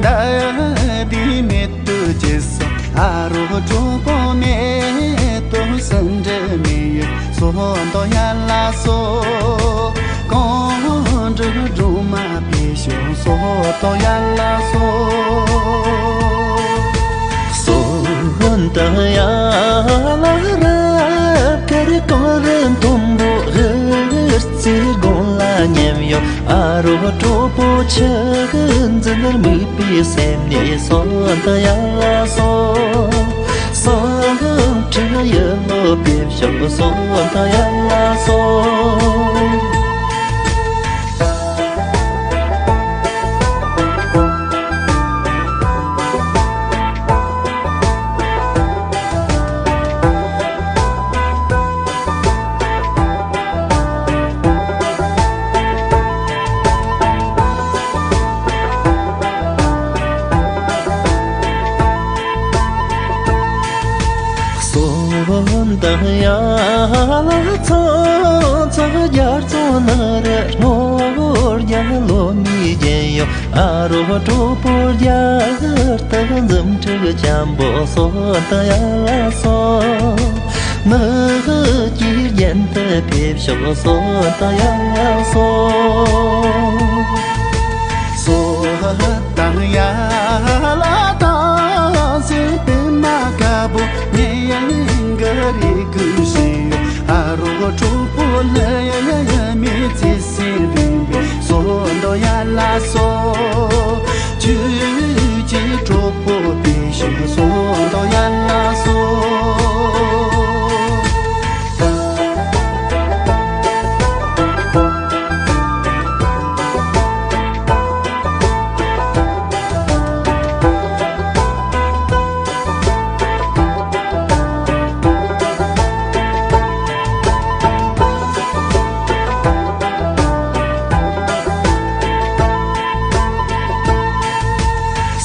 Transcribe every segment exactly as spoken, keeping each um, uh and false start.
ད་དེ་མེད་དུ་ཅི་སོ་ཨ་རོ་གྲོགས་པོ་མེད་དུ་སུ་འདྲ་མི་ཡོད་སོ་འདོ་ཡ་ལ་སོ། གང་འགྲོ་འགྲོ་མ་པའི་ཤོག་སོ་འདོ་ཡ་ལ་སོ། སོ་འདོ་ཡ་ལ་རབ་དཀར་གངས་རི་མཐོན་པོ་ཧུར་རྩེ་དགོན་ལ་མཉམ་ཡོད། ཨ་རོ་གྲོགས་པོ་ཆུ་འཛིན་རྨིག་པའི་སེམས་ནས་སོ་ད་ཡ་ལ་སོ། སང་ཁྲི་ཡ་ལོ་པེབ་ཤོག་སོ་ད་ཡ་ལ་སོ། སོ་དང་ཡ་ལ་ཚང་ཚང་རྒྱ་རྩོ་ན་རེ་ནོར་རྒྱ་ལོ་མི་རྒྱལ་ཡོ། ཨ་རོ་གྲོགས་པོ་རྒྱ་གར་ད་འཛུམ་ཁྲིག་འཇམ་པོ་སོ་ད་ཡ་ལ་སོ། ནག་གི་རྒྱན་དུ་ཕེབས་ཤོག་སོ་ད་ཡ་ལ་སོ། སོ་དང་ཡ་ལ་དང་སེ་པེ་མ་ཀ་བོ་ཉེ་ཡང་ག་རི་གུ་ཤི་ཡོ། ཨ་རོ་གྲོགས་པོ་ལ་ཡ་ཡ་ཡ་མི་ཚེ་སེ་རིང་བའི་སོ་འདོ་ཡ་ལ་སོ། ཆུ་ཅི་གྲོགས་པོ་དེ་ཤི་སོ་འདོ་ཡ་ལ་སོ།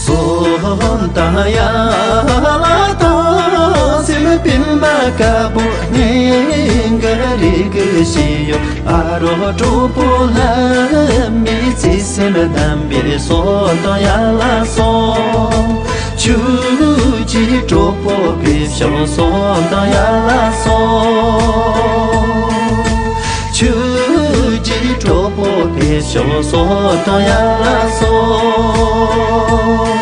སོ་དང་ཡ་ལ་དང་སེ་པིན་མ་ཀ་བོ་ཉེ་ག་རི་གུ་ཤི་ཡོ། ཨ་རོ་གྲོགས་པོ་ལ་མི་ཚེ་སེམས་དམ་པའི་སོ་དང་ཡ་ལ་སོ། ཆུ་ཅི་གྲོགས་པོ་པེ་ཤོག་སོ་དང་ཡ་ལ་སོ། ཆུ་ཅི་གྲོགས་པོ་པེ་ཤོག་སོ་དང་ཡ་ལ་སོ།